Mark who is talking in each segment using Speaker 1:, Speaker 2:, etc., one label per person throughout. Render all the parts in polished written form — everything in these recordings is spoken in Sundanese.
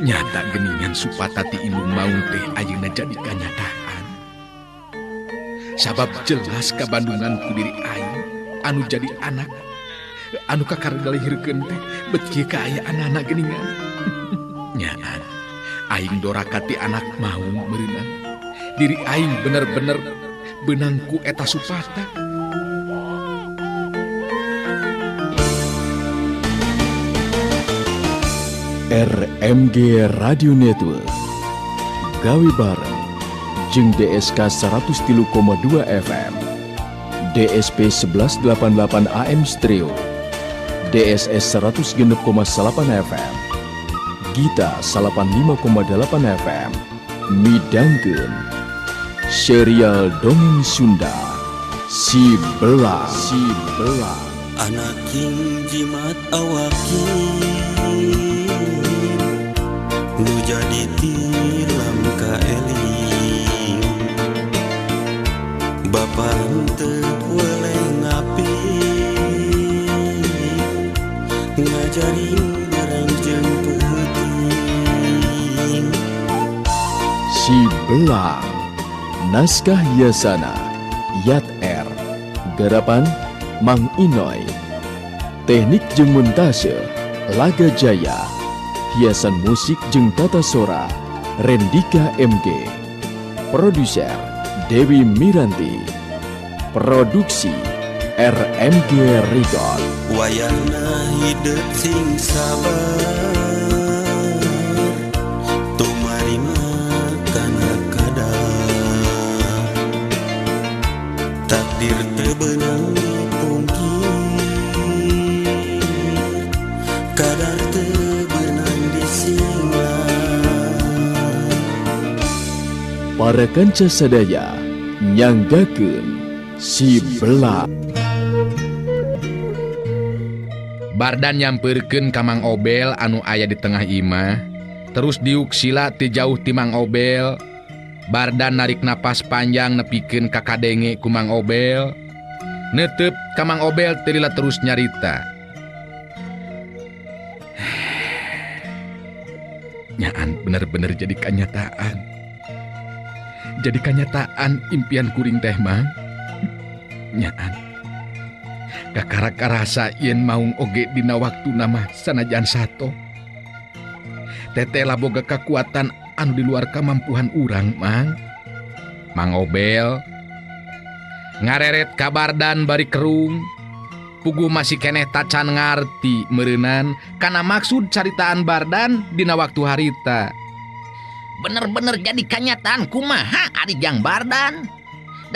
Speaker 1: Nyata geningan supata ti indung maung teh ayeuna jadi kanyataan. Sabab jelas kabandungan ku diri aing anu jadi anak anu kakara dilahirkeun teh bet kieu kaayaan anak geningan. Nyaan aing doraka ti anak maung meureunang. Diri aing bener-bener beunang ku eta supata.
Speaker 2: RMG Radio Network gawe bareng jeung DSK 103,2 FM, DSP 1188 AM Stereo, DSS 106,8 FM, Gita 85,8 FM, midangkeun serial Dongeng Sunda Si Belang. Si Belang.
Speaker 3: Anaking jimat awakin nu jadi tilam kaeling, bapa henteu weleh ngapi ngajarin bareng jeung peuting.
Speaker 2: Si Belang, naskah Yasana Yat R, garapan Mang Inoy, teknik jeung montase Laga Jaya, hiasan musik jeung tata sora Rendika MG, produser Dewi Miranti, produksi RMG Record.
Speaker 3: Wayahna hidup sing sabar, tumarima kana kadar, takdir teu beunang dipungkir, kadar teu beunang disinglar.
Speaker 2: Para kanca sadaya nyanggakeun Si Belang.
Speaker 1: Bardan nyamperkeun ka Mang Obel anu aya di tengah imah, terus diuk sila ti jauh ti Mang Obel. Bardan narik napas panjang nepikeun ka kadenge ku Mang Obel. Neuteup ka Mang Obel teu lila terus nyarita. Nyaan bener-bener jadi kanyataan. Jadi kanyataan impian kuring teh mah. Nyaan. Kakara karasa yen maung oge dina waktuna mah sanajan sato. Teteh boga kakuatan anu di luar kamampuhan urang, Mang. Mang Obel ngareret ka Bardan bari kerung. Puguh masih keneh tacan ngarti meureunan kana maksud caritaan Bardan dina waktu harita.
Speaker 4: Bener-bener jadi kanyataan kumaha ari jang Bardan.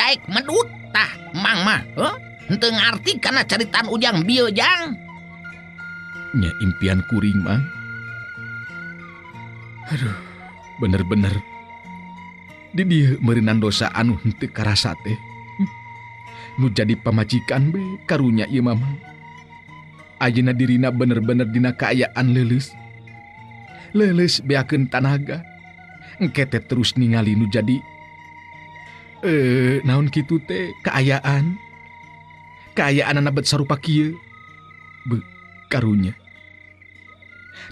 Speaker 4: Daek medut tah Mang mah, heuh? Henteu ngarti kana caritaan ujang bieu jang.
Speaker 1: Nya impian kuring Mang. Aduh, bener-bener di dieu meureunan dosa anu henteu karasa teh. Nu jadi pamajikan be karunya ieu mama. Ayeuna dirina bener-bener dina kaayaan leuleus. Leuleus beakeun tanaga. Engke teh terus ningali nu jadi naon kitu teh kaayaan. Kaayaan anak bet sarupa kieu. Be karunya.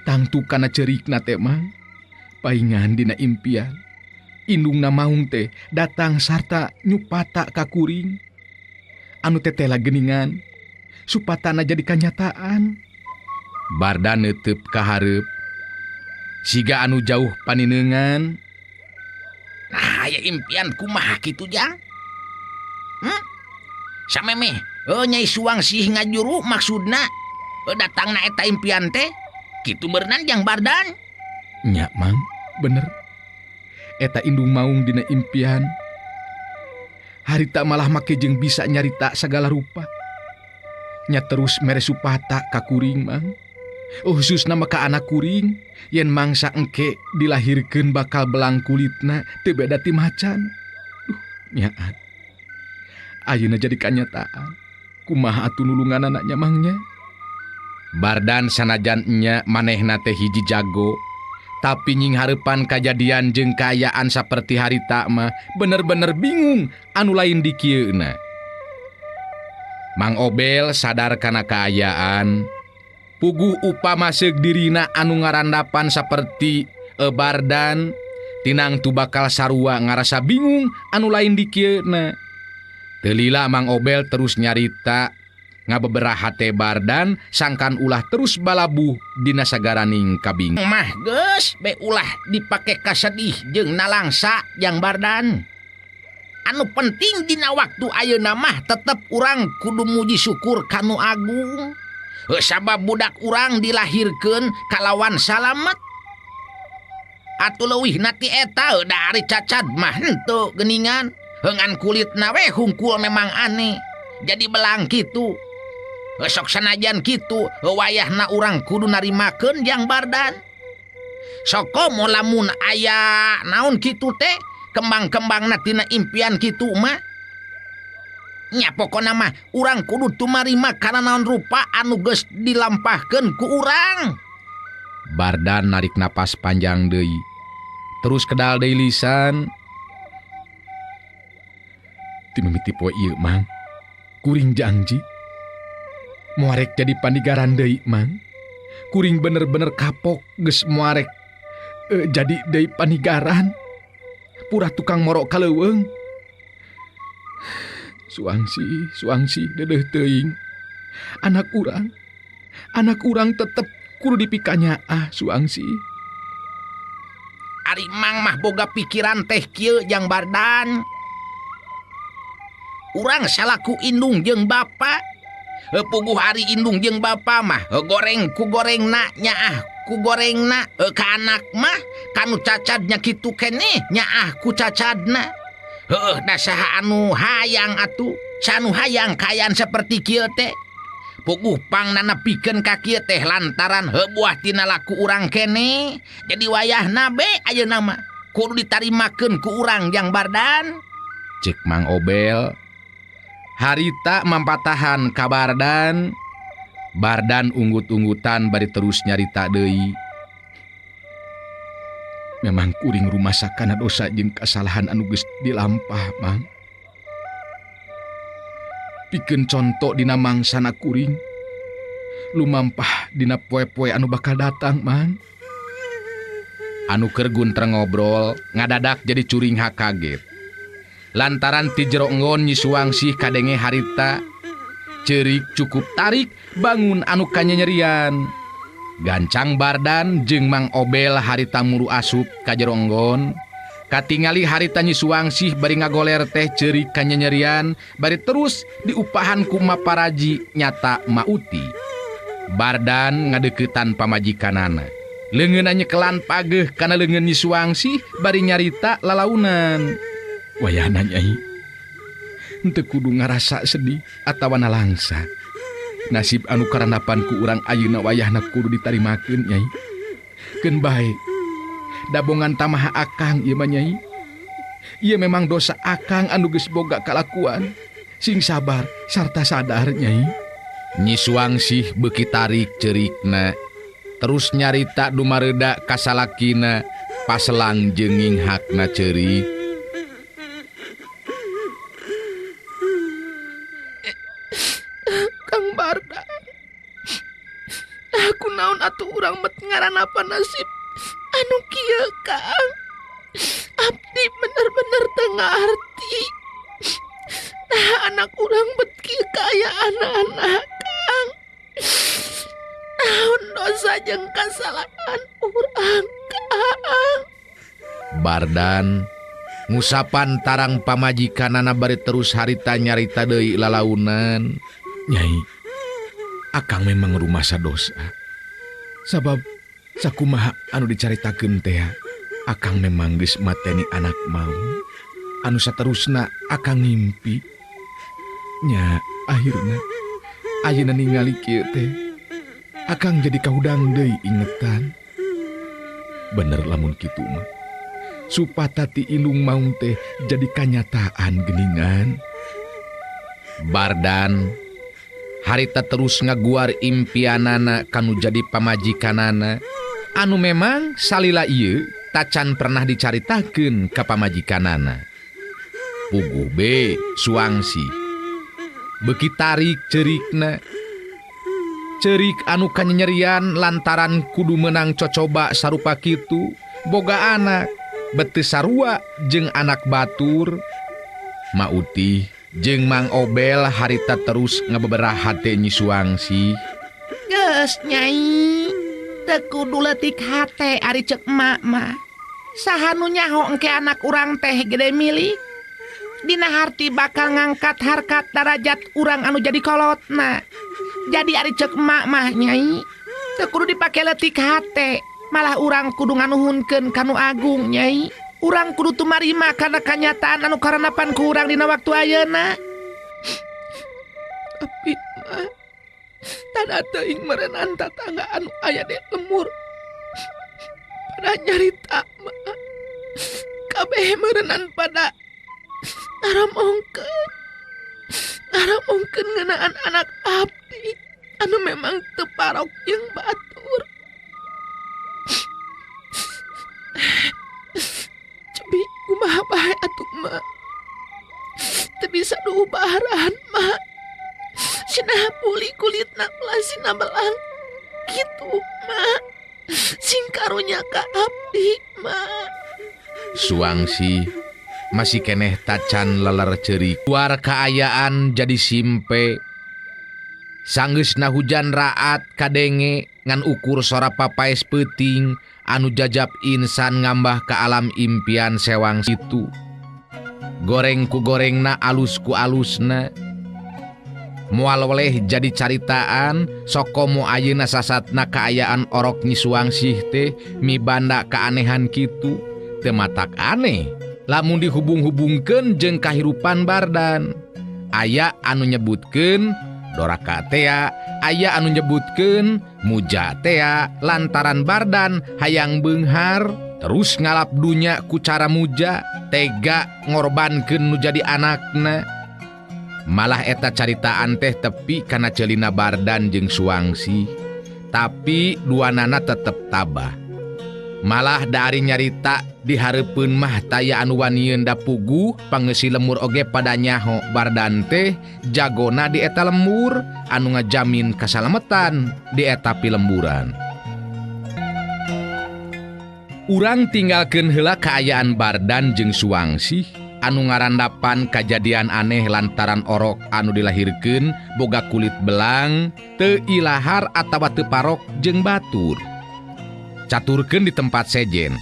Speaker 1: Tangtu kana cerikna teh Mang. Paingan dina impian. Indungna maung teh datang sarta nyupata ka kuring. Anu tetela geningan supatana jadi kanyataan. Bardan neuteup ka hareup. Siga anu jauh panineungan.
Speaker 4: Nah, aya impian kumaha kitu jang? Samemeh Nyai Suang sih ngajuru maksudna datangna eta impian teh kitu berenang jang Bardan.
Speaker 1: Nya Mang, bener. Eta indung maung dina impian. Harita malah make jeung bisa nyarita sagala rupa. Nya terus mere supata ka kuring Mang. Khususna mah ka anak kuring yen mangsa engke dilahirkeun bakal belang kulitna teu beda ti macan. Duh, nyaan. Ayeuna jadi kanyataan. Kumaha atuh nulunganana nya Mangnya? Bardan sanajan nya manehna teh hiji jago, tapi nying hareupan kajadian jeung kaayaan saperti harita mah bener-bener bingung anu lain dikieuna. Mang Obel sadar kana kaayaan, puguh upama seug dirina anu ngarandapan saperti Bardan tinang tu bakal sarua ngarasa bingung anu lain dikieuna. Teu lila Mang Obel terus nyarita ngabeberaha hate Bardan sangkan ulah terus balabuh dina sagaraning kabingung.
Speaker 4: Mah geus be ulah dipake kasedih jeung nalangsa jang Bardan. Anu penting dina waktu ayeuna mah tetep urang kudu muji syukur kanu agung. Sabab budak urang dilahirkeun kalawan salamet. Atuh leuwih na ti eta da ari cacad mah henteu geuningan. Heungan kulitna we hungkul memang aneh. Jadi belang kitu. Sok sanajan kitu wayahna urang kudu narimakeun jang Bardan. Sok komo lamun aya naon kitu teh kembang-kembangna tina impian kitu mah. Nya pokona mah urang kudu tumarima kana naon rupa anu geus dilampahkeun ku urang.
Speaker 1: Bardan narik napas panjang deui. Terus kedal deui lisan. Ti mimiti poe ieu Mang, kuring janji moarek jadi panigaran deui Mang. Kuring bener-bener kapok geus moarek jadi deui panigaran. Purah tukang morok ka leuweung. Suangsi dedeuh teuing. Anak urang tetep kudu dipikanyaah Suangsi.
Speaker 4: Ari Mang mah boga pikiran teh kieu jang Bardan. Urang salaku indung jeung bapa. Puguh ari indung jeung bapa mah goreng ku gorengna nyaah ku gorengna ka anak mah kanu cacadnya kitu keneh nyaah ku cacadna. Heuh da saha anu hayang atuh, sanu hayang kaayaan seperti kieu teh. Puguh pangnana pikeun ka kieu teh lantaran heubuah tina laku urang keneh. Jadi wayahna be ayeuna mah kudu ditarimakeun ku urang jang Bardan.
Speaker 1: Cek Mang Obel harita mampatahan ka Bardan. Bardan unggut-unggutan bari terus nyarita deui. Memang kuring rumasa kana dosa jeung kasalahan anu geus dilampah Mang. Pikeun conto dina mangsana kuring lumampah dina poe-poe anu bakal datang Mang. Anu keur guntreng ngobrol ngadadak jadi curing kaget. Lantaran ti jero enggon Nyi Suwangsih kadenge harita ceurik cukup tarik bangun anu kanyanyerian. Gancang Bardan jeung Mang Obel harita muru asup ka jero enggon. Katingali harita Nyi Suwangsih bari ngagoler teh ceurik kanyanyerian bari terus diupahan ku Maparaji nyata Mauti. Bardan ngadeuketan pamajikanana. Leungeunna nyekelan pageuh kana leungeun Nyi Suwangsih bari nyarita lalaunan. Wayahna Nyai henteu kudu ngarasa sedih atawa nalangsa. Nasib anu karandapan ku urang ayeuna wayahna kudu ditarimakeun Nyai. Keun bae dabongan tamaha akang ieu mah Nyai. Ieu memang dosa akang anu geus boga kalakuan. Sing sabar sarta sadar Nyai. Nyi Suwangsih beuki tarik ceurikna terus nyarita dumareuda ka salakina paselang jeung nginghakna ceurik.
Speaker 5: Kang Bardan, aku naon atuh urang met ngaranapa nasib anu kieu Kang. Abdi bener-bener teu ngarti. Nah anak urang bet kieu kaya anak-anak Kang. Naon dosa jeung kasalahan urang Kang.
Speaker 1: Bardan ngusapan tarang pamajikanana bari terus harita nyarita deui lalaunan. Nyai, akang memang rumasa dosa. Sabab sakumaha anu dicaritakeun teh, akang memang geus mateni anak mau. Anu saterusna akang ngimpi. Nya akhirna ayeuna ningali kieu teh, akang jadi kahudang deui ingetan. Bener lamun kitu mah. Supata ti indung maung teh jadi kanyataan geningan. Bardan harita terus ngaguar impianana kanu jadi pamajikanana anu memang salila ieu tacan pernah dicaritakeun ka pamajikanana. Puguh be Suwangsih beuki tarik ceurikna. Ceurik anu kanyanyerian lantaran kudu meunang cocoba sarupa kitu boga anak bete sarua jeung anak batur. Mauti jeung Mang Obel harita terus ngabeberah hate Nyi Suangsi.
Speaker 5: Geus Nyai, teu kudu leutik hate ari ceuk emak mah. Saha nu nyaho engke anak urang teh gede milik. Dina harti bakal ngangkat harkat darajat urang anu jadi kolotna. Jadi ari ceuk emak mah Nyai, teu kudu dipake leutik hate, malah urang kudu nganuhunkeun ka nu agung Nyai. Urang kudu tumarima kana kanyataan anu karanapan ku urang dina waktu ayeuna. Tapi mah tada teuing meureunan tatangga anu aya di lembur. Pada nyarita mah kabeh meureunan pada ngaramongkeun. Ngaramongkeun ngeunaan anak abdi anu memang teu parok jeung batur. Cebi kumaha bae atuh mah. Teu bisa diubahan mah. Sina puli kulitna ulah sina belang. Kitu mah. Sing karunya ka abdi mah.
Speaker 1: Suangsi masih keneh tacan leler ceurik. Luar kaayaan jadi simpe. Sanggeusna hujan raat kadenge ngan ukur sora papaes peuting anu jajab insan ngambah ka alam impian sewang situ. Goreng ku gorengna alus ku alusna. Moal weleh jadi caritaan sokomo ayeuna sasatna kaayaan orok Nyi Suangsih teh mibanda keanehan kitu. Teu matak aneh lamun dihubung-hubungkeun jeung kahirupan Bardan. Aya anu nyebutkeun doraka tea, aya anu nyebutkeun muja tea lantaran Bardan hayang beunghar terus ngalap dunya ku cara muja tega ngorbankeun nu jadi anakna. Malah eta caritaan teh tepi kana celina Bardan jeung Suangsi, tapi duanana tetep tabah. Malah dari nyarita dihareupeun mah taya anu wanieun da puguh pangeusi lemur oge pada nyaho Bardan teh jagona di eta lemur anu ngajamin kasalametan di eta pilemburan. Urang tinggalkeun heula kaayaan Bardan jeung Suangsi anu ngarandapan kajadian aneh lantaran orok anu dilahirkeun boga kulit belang teu ilahar atawa teu parok jeung batur. Caturkeun di tempat sejen.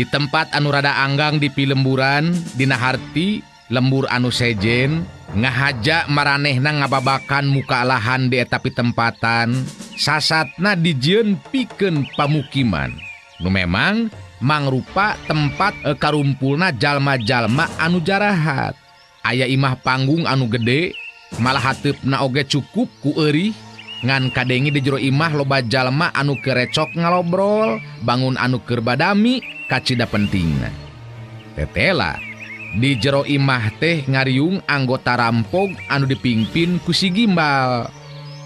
Speaker 1: Di tempat anu rada anggang di pilemburan, dina harti lembur anu sejen, ngahaja maranehna ngababakan muka lahan di eta pitempatan, sasatna dijieun pikeun pamukiman. Nu memang mangrupa tempat karumpulna jalma-jalma anu jarahat. Aya imah panggung anu gede, malah hateupna oge cukup ku eurih. Ngan kadengi di jero imah loba jalma anu kerecok ngalobrol, bangun anu keur badami kacida pentingna. Tetela di jero imah teh ngariung anggota rampog anu dipimpin ku si Gimbal.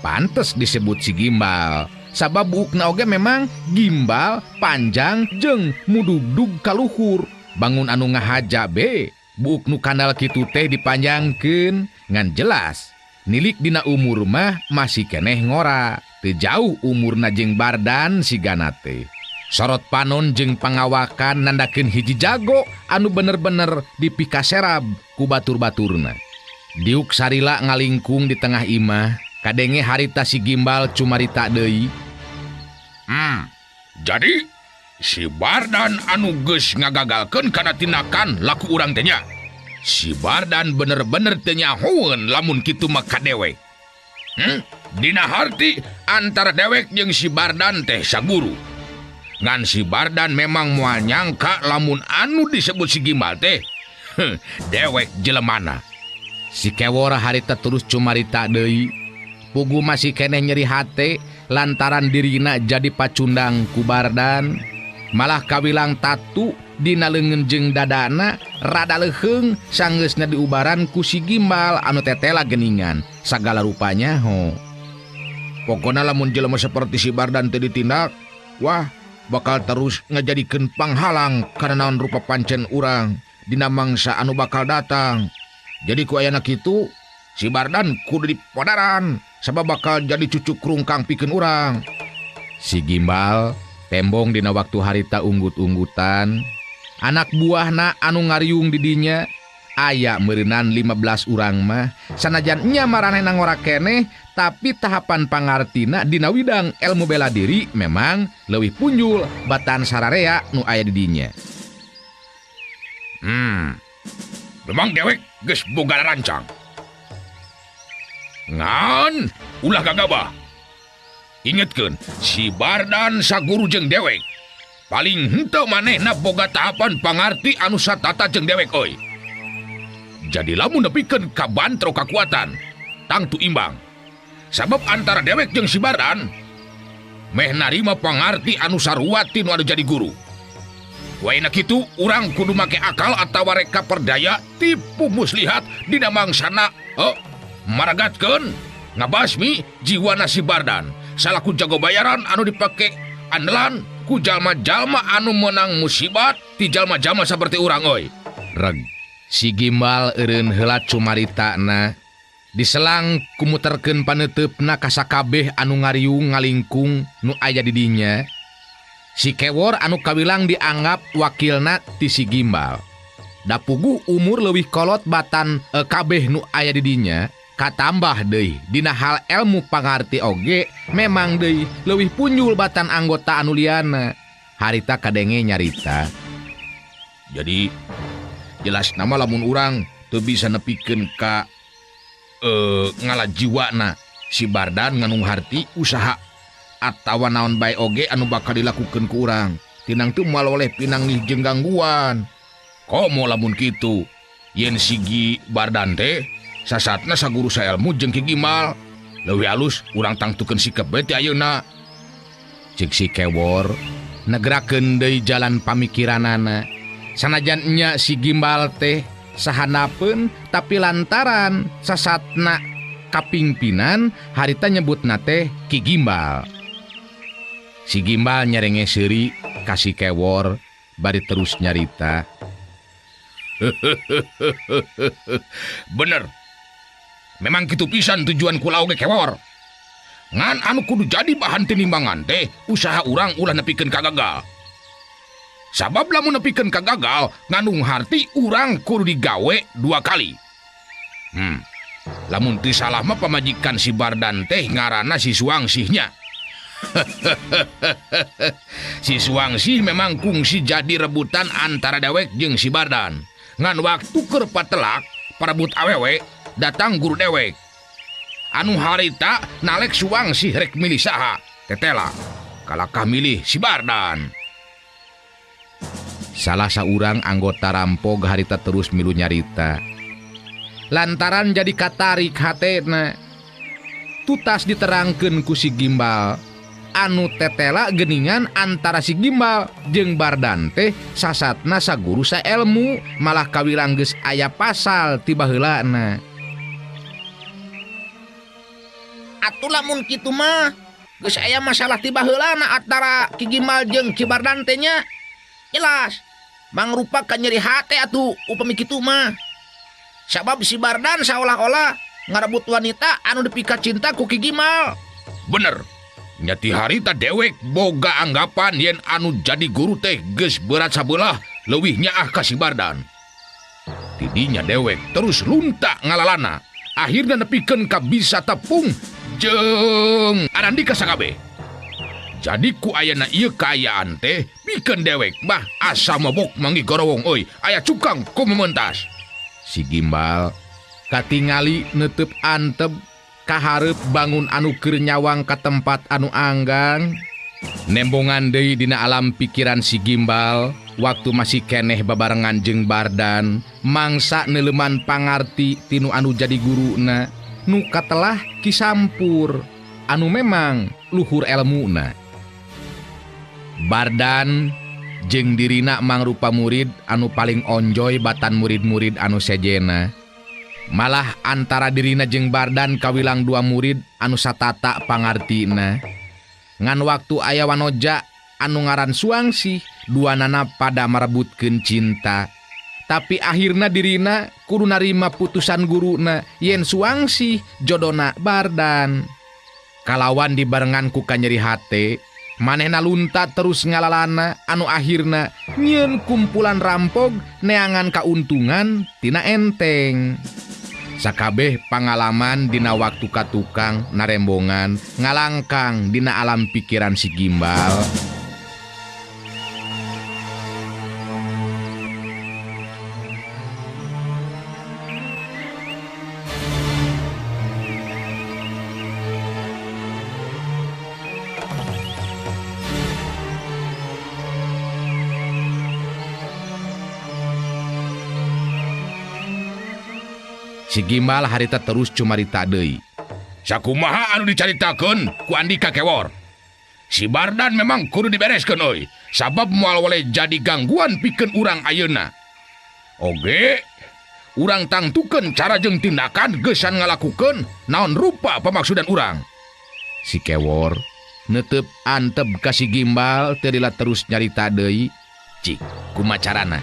Speaker 1: Pantes disebut si Gimbal, sabab buukna oge memang gimbal, panjang jeung mudugdug kaluhur. Bangun anu ngahaja be, buuk nu kandal kitu teh dipanjangkeun ngan jelas. Nilik dina umur mah masih keneh ngora, teu jauh umurna jeung Bardan sigana teh. Sorot panon jeung pangawakan nandakeun hiji jago anu bener-bener dipikaserab ku batur-baturna. Diuk sarila ngalingkung di tengah imah, kadenge harita si Gimbal cumarita deui.
Speaker 4: Jadi si Bardan anu geus ngagagalkeun kana tindakan laku urang teh nya. Si Bardan bener-bener teu nyahoeun lamun kitu mah ka dewek. Dina harti antara dewek jeung si Bardan teh saguru. Ngan si Bardan memang moal nyangka lamun anu disebut si Gimbal teh dewek jelemana.
Speaker 1: Si Kewora harita terus cumarita deui. Pugu masih keneh nyeri hate lantaran dirina jadi pacundang ku Bardan.
Speaker 4: Malah kawilang tatu dina leungeun jeung dadana rada leuheung sanggeusna diubaran ku si Gimbal anu tetela geningan sagala rupanya ho.
Speaker 1: Pokona lamun jelema seperti si Bardan teu ditindak, wah bakal terus ngajadikeun panghalang kana naon rupa pancen urang dina mangsa anu bakal datang. Jadi ku ayana kitu si Bardan kudu dipodaran sabab bakal jadi cucu krungkang pikeun urang.
Speaker 4: Si Gimbal tembong dina waktu harita unggut-unggutan. Anak buahna anu ngariung di dinya aya meureunan 15 urang mah sanajan nya maranehna ngora keneh tapi tahapan pangartina dina widang ilmu bela diri memang leuwih punjul batan sararea nu aya di dinya.
Speaker 1: Memang dewek geus boga rancang. Ngan ulah gagabah. Ingetkeun si Bardan saguru jeung dewek. Paling henteu manehna boga tahapan pangarti anu satata jeung dewek euy. Jadi lamun nepikeun ka bantro kakuatan tangtu imbang. Sabab antara dewek jeung si Bardan meh narima pangarti anu sarua ti nu anu jadi guru. Waena kitu urang kudu make akal atawa reka perdaya tipu muslihat dina mangsana maragatkeun ngabasmi jiwana si Bardan salaku jago bayaran anu dipake andelan ku jalma-jalma anu menang musibat ti jalma-jalma saperti urang euy.
Speaker 4: Reg si Gimbal eureun heula cumaritana diselang kumuterkeun paneuteup-na ka sakabeh anu ngariung ngalingkung nu aya di dinya. Si Kewor anu kawilang dianggap wakilna ti si Gimbal. Da puguh umur leuwih kolot batan kabeh nu aya di dinya, katambah deui dina hal elmu pangarti oge memang deui leuwih punjul batan anggota anu liana. Harita kadenge nyarita.
Speaker 1: Jadi jelas nama lamun urang teu bisa nepikeun ka ngala jiwana si Bardan nganung harti usaha atawa naon bae oge anu bakal dilakukeun ku urang. Tinang teu moal oleh pinanggih jeung gangguan. Komo lamun kitu yen sigi Bardan teh sasatna saguru saelmu jeung Ki Gimbal. Leuwih alus urang tangtukeun sikep bae ti ayeuna.
Speaker 4: Cik si Kewor negrakeun deui jalan pamikiranana. Sanajan nya si Gimbal teh sahanapeun tapi lantaran sasatna kapingpinan harita nyebutna teh Ki Gimbal. Si Gimbal nyerenge seuri ka si Kewor bari terus nyarita.
Speaker 1: Bener. Memang kitu pisan tujuan kula oge Kewor. Ngan anu kudu jadi bahan tinimbangan teh usaha urang ulah nepikeun ka gagal. Sabab lamun nepikeun ka gagal ngandung harti urang kudu digawe dua kali. Lamun teu salah mah pamajikan si Bardan teh ngaranna si Suangsihnya. Si Suangsih memang kungsi jadi rebutan antara dewek jeung si Bardan. Ngan waktu keur patelak parebut awewe datang guru dewek. Anu harita nalek Suangsih rek milih saha tetela kalakah milih si Bardan.
Speaker 4: Salah saurang anggota rampog harita terus milu nyarita. Lantaran jadi katarik hatena tutas diterangkeun ku si Gimbal. Anu tetela geningan antara si Gimbal jeung Bardan teh sasatna saguru saelmu malah kawilang geus aya pasal ti baheulana.
Speaker 5: Atuh lamun kitu mah geus aya masalah ti baheulana antara Ki Gimbal jeung Ki Bardan teh nya. Jelas mangrupa ka nyeri hate atuh upami kitu mah. Sabab si Bardan saolah-olah ngarebut wanita anu dipika cinta ku Ki Gimbal.
Speaker 1: Bener. Nyati harita dewek boga anggapan yen anu jadi guru teh geus berat sabelah leuwih nyaah ka si Bardan. Tidinya dewek terus lunta ngalalana. Akhirna nepikeun ka bisa tepung jeung arandika sakabeh. Jadi ku ayana ieu kaayaan teh pikeun dewek mah asa mabok manggih gorowong euy aya cukang ku mementas.
Speaker 4: Si Gimbal katingali neuteub anteb kahareup bangun anu keur nyawang ka tempat anu anggang. Nembongan deui dina alam pikiran si Gimbal waktu masih keneh babarengan jeung Bardan mangsa neuleman pangarti tinu anu jadi guruna nu katelah Ki Sampur anu memang luhur elmuna. Bardan
Speaker 1: Jeung dirina mangrupa murid anu paling onjoy batan murid-murid anu sejena. Malah antara dirina jeung Bardan kawilang dua murid anu satata pangartina. Ngan waktu aya wanoja anu ngaran Suangsih, duanana pada merebutkeun cinta. Tapi akhirna dirina kudu narima putusan guruna yen Suangsih jodona Bardan. Kalawan dibarengan ku kanyeri hate, manehna lunta terus ngalalana anu akhirna nyieun kumpulan rampog neangan kauntungan tina enteng. Sakabeh pangalaman dina waktu katukang narembongan ngalangkang dina alam pikiran si Gimbal. Si Gimbal harita terus cumarita deui.
Speaker 4: Sakumaha anu dicaritakeun ku Andika Kewor. Si Bardan memang kudu dibereskeun euy, sabab moal woleh jadi gangguan pikeun urang ayeuna. Oge, urang tangtukeun cara jeung tindakan geusan ngalakukeun naon rupa pamaksudan urang.
Speaker 1: Si Kewor neuteup antep ka si Gimbal teu lila terus nyarita deui.
Speaker 4: Cik, kumaha carana?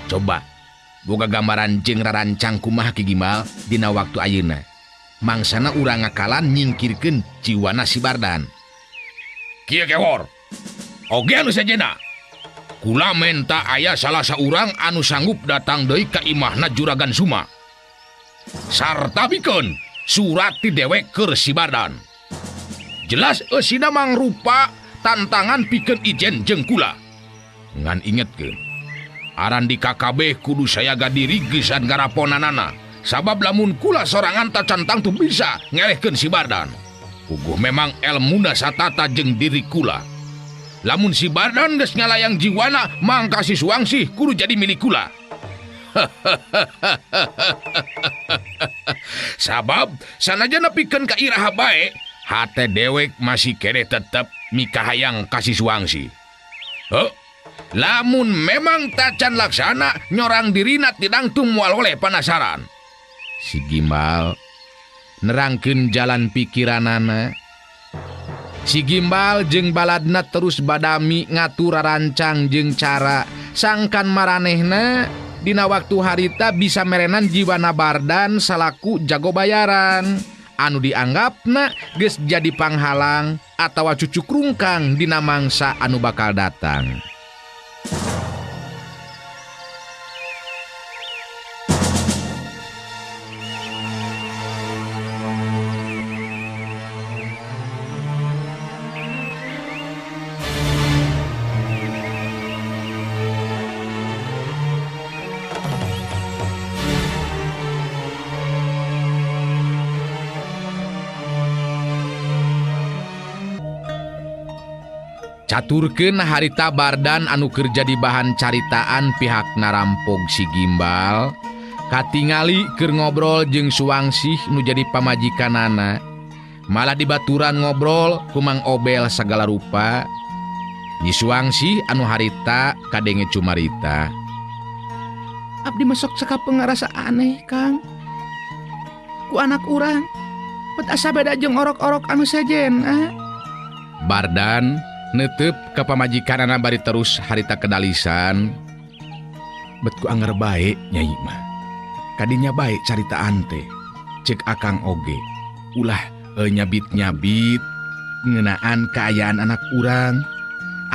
Speaker 4: Coba boga gambaran jeung rarancang kumaha Ki Gimbal dina waktu ayeuna. Mangsana urang ngakalan nyingkirkeun jiwana si Bardan. Kieu Kewor. Oge anu sejena. Kula menta aya salah saurang anu sanggup datang deui ka imahna Juragan Suma. Sarta bikeun surat ti dewek keur si Bardan. Jelas eusina mangrupa tantangan pikeun ijen jeung kula. Ngan ingetkeun, Arandika kabeh kudu sayaga diri geusan garaponanana. Sabab lamun kula sorangan tacan tangtu bisa ngelehkeun si Bardan. Puguh memang elmuna satata jeung diri kula. Lamun si Bardan geus ngalayang jiwana, mangka si Suangsih kudu jadi milik kula. Sabab sanajan nepikeun ka iraha bae, hate dewek masih keneh tetep mikahayang ka si Suangsih. Heuh. Lamun memang tacan laksana nyorang dirina tidangtung moal oleh panasaran.
Speaker 1: Si Gimbal nerangkeun jalan pikiranana. Si Gimbal jeung baladna terus badami ngatur rancang jeung cara sangkan maranehna dina waktu harita bisa merenan jiwana Bardan salaku jago bayaran anu dianggapna geus jadi panghalang atawa cucuk rungkang dina mangsa anu bakal datang. Caturkeun harita Bardan anu keur jadi bahan caritaan pihak narampog si Gimbal katingali keur ngobrol jeung Suangsih nu jadi pamajikanana. Malah dibaturan ngobrol ku Mang Obel sagala rupa. Nyi Suangsih anu harita kadenge cumarita.
Speaker 5: Abdi masuk sakapeung ngarasa aneh, Kang. Ku anak urang bet asa beda jeung orok-orok anu sejen.
Speaker 1: Bardan netep ka pamajikanana bari terus harita kedalisan. Bet ku anger bae nyai mah. Kadinya bae caritaan teh. Cek akang oge. Ulah nyabit-nyabit ngeunaan kaayaan anak urang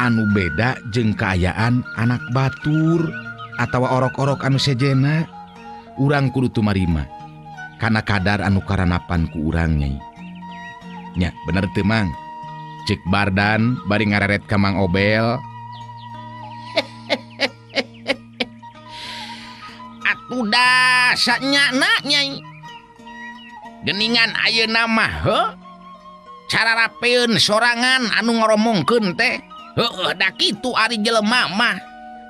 Speaker 1: anu beda jeung kaayaan anak batur atawa orok-orok anu sejena. Urang kudu tumarima kana kadar anu karanapan ku urang nyai. Nya bener teu Mang? Cek Bardan bari ngareret ka Mang Obel.
Speaker 4: Atuh dasanya nyai. Geningan ayeuna mah heuh. Cara rapeun sorangan anu ngoromongkeun teh. Heueuh da kitu ari jelema mah.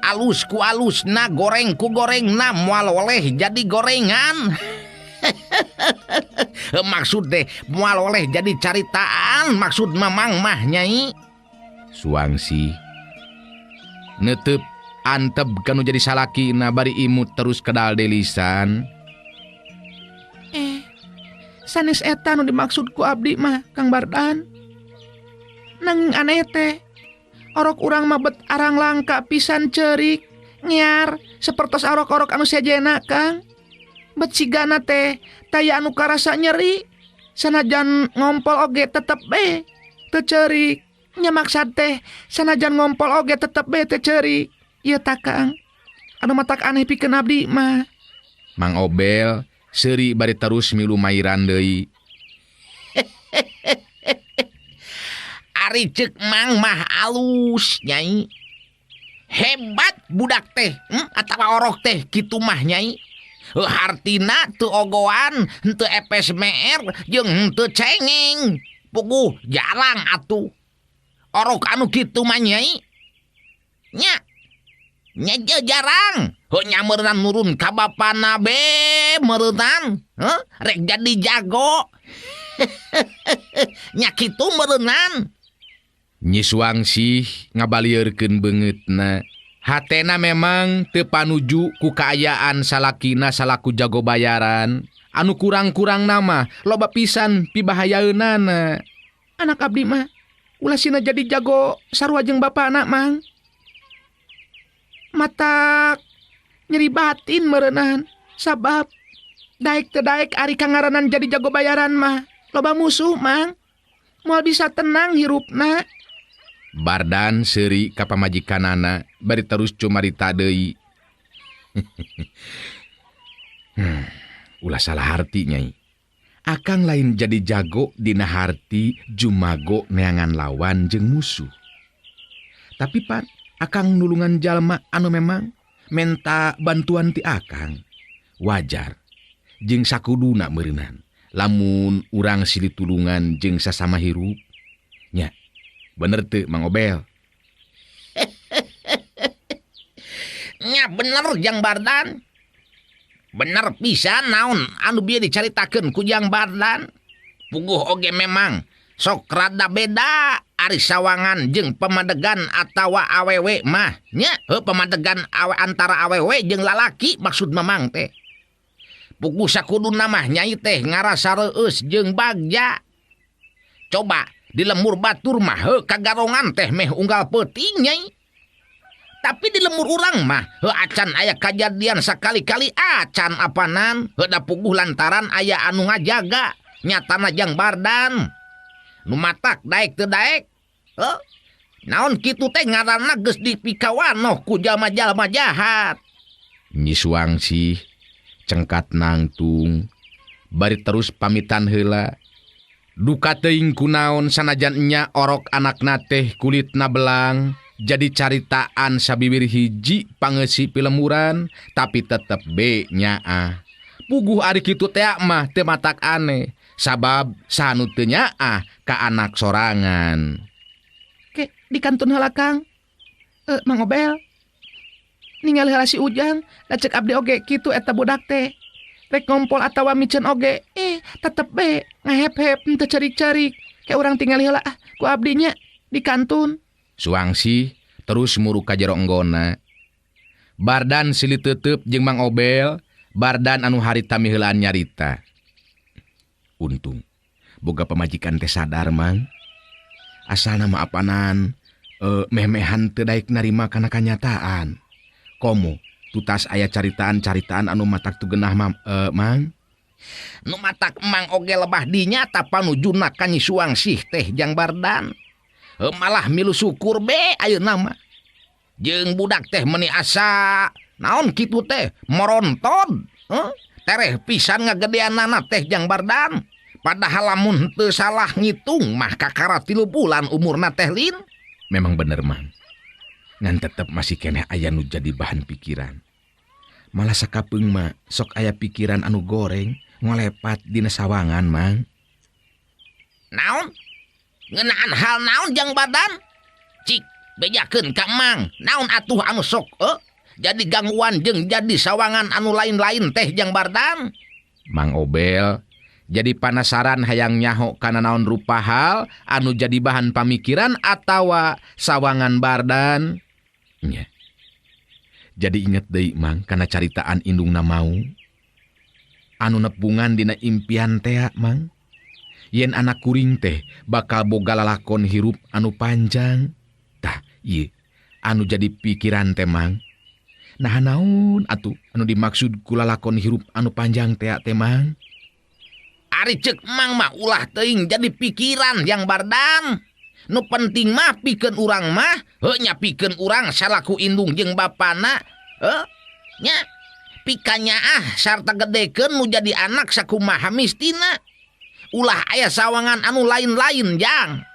Speaker 4: Alus ku alusna, goreng ku gorengna, moal oleh jadi gorengan. Maksud deh moal oleh jadi caritaan maksud mamang mah nyai.
Speaker 1: Suangsih Neuteup antep kanu jadi salakina bari imut terus kedal delisan.
Speaker 5: Sanes eta nu dimaksud ku abdi mah Kang Bardan. Nanging aneh teh orok urang mah bet arang langka pisan ceurik nyiar sapertos orok-orok anu sejena Kang. Bet sigana teh taya anu karasa nyeri sanajan ngompol oge tetep be teu ceurik. Nya maksad teh sanajan ngompol oge tetep be teu ceurik. Ieu ta Kang anu matak aneh pikeun abdi mah.
Speaker 1: Mang Obel seuri bari terus milu mairan deui.
Speaker 4: Ari ceuk Mang mah alus nyai. Hebat budak teh, atawa orok teh kitu mah nyai. Hartina teu ogoan, henteu epes meer jeung henteu cengeng. Puguh jarang atuh. Orok anu kitu mah nyai. Nya. Nya jarang. Heuh nyameureunnan nurun ka bapana be meureunnan, heuh rek jadi jago. Nya kitu meureunnan.
Speaker 1: Nyi Suangsih ngabalieurkeun beungeutna. Hatena memang teu panuju ku kaayaan salakina salaku jago bayaran. Anu kurang-kurang nama loba pisan pibahayaeunana.
Speaker 5: Anak abdi mah ulah sina jadi jago sarua jeung bapana Mang. Matak nyeri batin meureunan sabab daek teu daek ari kangaranan jadi jago bayaran mah loba musuh Mang. Moal bisa tenang hirupna.
Speaker 1: Bardan seuri ka pamajikanana bari terus cumarita deui. Ulah salah harti nyai. Akang lain jadi jago dina harti jumago neangan lawan jeung musuh. Tapi pan akang nulungan jalma anu memang menta bantuan ti akang. Wajar jeung sakuduna meureunan lamun urang silih tulungan jeung sasama hirup. Nya bener teu Mang Obel?
Speaker 4: Nya bener Jang Bardan. Bener pisan naon anu bieu dicaritakeun ku Jang Bardan. Puguh oge memang sok rada beda ari sawangan jeung pamadegan atawa awewe mah nya. Heuh pamadegan awe antara awewe jeung lalaki maksud Mamang teh. Puguh sakuduna mah nyai teh ngarasa reueus jeung bagja. Coba di lemur batur mah heuh kagarongan teh meh unggal peuting nyai. Tapi di lemur urang mah heuh acan aya kajadian sakali-kali acan apanan. Heuh da puguh lantaran aya anu ngajaga nyatana Jang Bardan. Nu matak daek teu daek. Heuh naon kitu teh ngaranna geus dipikawanoh ku jalma-jalma jahat.
Speaker 1: Nyi Suangsih cengkat nangtung bari terus pamitan heula. Duka teuing kunaon sanajan nya orok anakna teh kulitna belang jadi caritaan sabiwir hiji pangeusi pilemuran tapi tetep be nyaah. Puguh ari kitu teh mah teu matak aneh sabab sanu teu nyaah ka anak sorangan.
Speaker 5: Ke di kantun heula Kang. Mang Obel. Ningali heula si Ujang, da ceuk abdi oge kitu eta budak teh. Rek ngompol atawa miceun oge, tetep be ngahep-hep teu cerik-cerik. Kayak urang tingali heula ah ku abdinya di kantun.
Speaker 1: Suangsih terus muruk ka jero enggona. Bardan silih teuteup jeung Mang Obel, Bardan anu harita miheulaan nyarita. Untung boga pamajikan teh sadar Mang. Asalna mah apanan meh-mehan teu daek narima kana kanyataan. Komo tutas aya caritaan-caritaan anu matak tu genah Mang.
Speaker 4: Nu matak Mang oge lebah dinya tapanujuna ka Nyi Suangsih teh Jang Bardan. Malah milu syukur be ayeuna mah. Jeung budak teh meuni asa naon kitu teh moronton. Tereh pisan ngagedeanana teh Jang Bardan. Padahal lamun teu salah ngitung mah kakara 3 bulan umurna teh lin.
Speaker 1: Memang bener Mang. Ngan tetep masih keneh aya nu jadi bahan pikiran. Malah sakapeung mah sok aya pikiran anu goreng ngolepat dina sawangan Mang.
Speaker 4: Naon? Ngeunaan hal naon Jang Bardan? Cik bejakeun ka Mang. Naon atuh anu sok jadi gangguan jeung jadi sawangan anu lain-lain teh Jang Bardan?
Speaker 1: Mang Obel jadi panasaran hayang nyaho kana naon rupa hal anu jadi bahan pamikiran atawa sawangan Bardan. Nya. Jadi inget deui Mang kana caritaan indungna mau. Anu nepungan dina impian tea Mang. Yen anak kuring teh bakal boga lalakon hirup anu panjang. Tah ieu anu jadi pikiran teh Mang. Nah naon atuh anu dimaksud ku lalakon hirup anu panjang tea teh Mang?
Speaker 4: Ari ceuk Mang mah ulah teuing jadi pikiran yang Bardan. Nu penting mah pikeun urang mah, heuh nya pikeun urang salaku indung jeung bapana, heuh nya pikanyaah sarta gedekeun nu jadi anak sakumaha mistina. Ulah aya sawangan anu lain-lain jang.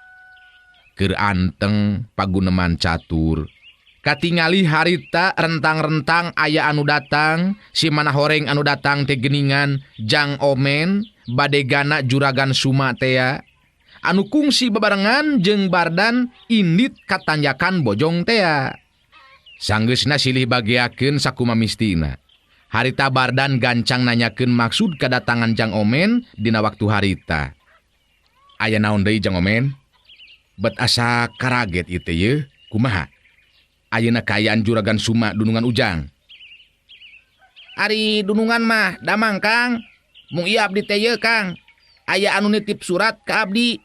Speaker 1: Keur anteng paguneman catur. Katingali harita rentang-rentang aya anu datang, si mana horeng anu datang teh geningan Jang Omen, badegana Juragan Suma tea. Anu kungsi bebarengan jeung Bardan indit katanjakan bojong tea. Sanggeusna silih bageakeun sakuma mistina. Harita Bardan gancang nanyakeun maksud kedatangan Jang Omen dina waktu harita. Aya naon deui Jang Omen? Bet asa karaget ieu teh yeuh, kumaha? Ayeuna kaayaan Juragan Suma dunungan Ujang.
Speaker 4: Ari dunungan mah damang Kang. Mung ieu abdi teh yeuh Kang. Aya anu nitip surat ka abdi.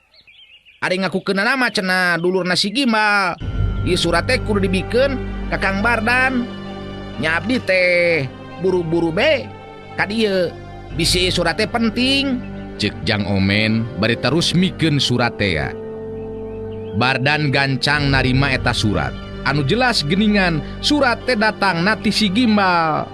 Speaker 4: Ari ngakukeunana mah cenah dulurna si Gimbal. Ieu surat teh kudu dibikeun ka Kang Bardan. Nya abdi teh buru-buru be ka dieu. Bisi surat teh penting.
Speaker 1: Ceuk Jang Omen bari terus mikeun surat teh. Bardan gancang narima eta surat. Anu jelas geningan surat teh datang ti si Gimbal.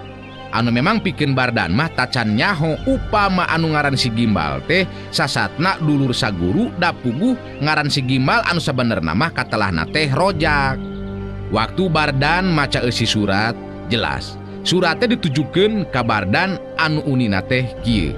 Speaker 1: Anu memang pikeun Bardan mah tacan nyaho upama anu ngaran si Gimbal teh sasatna dulur saguru dapuguh ngaran si Gimbal anu sabenerna mah katelahna teh rojak. Waktu Bardan maca eusi surat jelas surat teh ditujukeun ka Bardan anu unina teh kieu.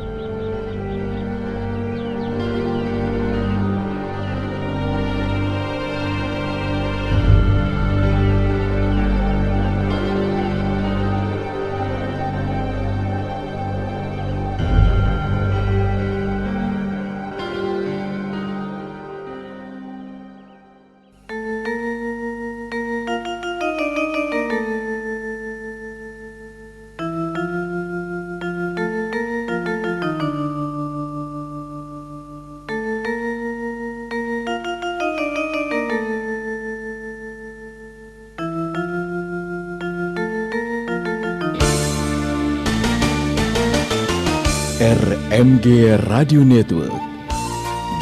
Speaker 2: RMG Radio Network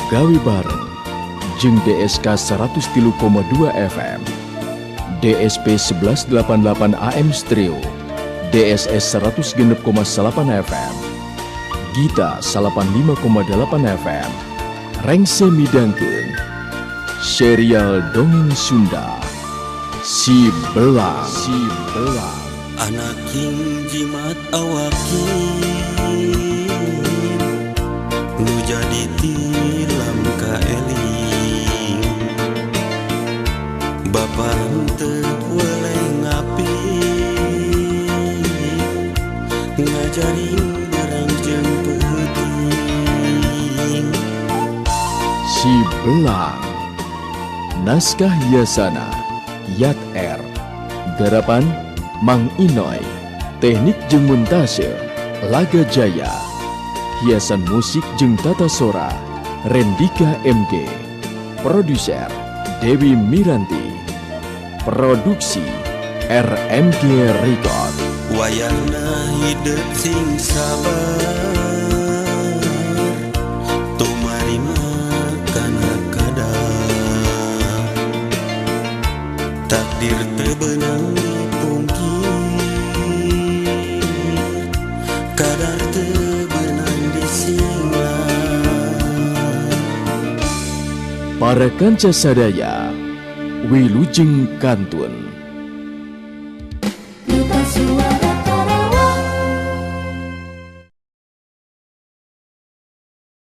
Speaker 2: gawe bareng jeung DSK 103,2 FM, DSP 1188 AM Stereo, DSS 106,8 FM, Gita 85,8 FM, Rengse midangkeun serial dongeng Sunda Si Belang. Si Belang.
Speaker 3: Anak king jimat awakin nu jadi tilam kaeling bapa henteu weleh ngapi ngajarin barang jeung peuting.
Speaker 2: Si Belang. Naskah Yasana Yat R. Garapan Mang Inoy, teknik jeung montase Laga Jaya, hiasan musik jeung tata sora Rendika MG, produser Dewi Miranti, produksi RMG Record.
Speaker 3: Wayahna hidup sing sabar, tumarima kana kadar, takdir teu beunang dipungkir, kadar teu beunang disinglar.
Speaker 2: Para kanca sadaya, wilujeng kantun.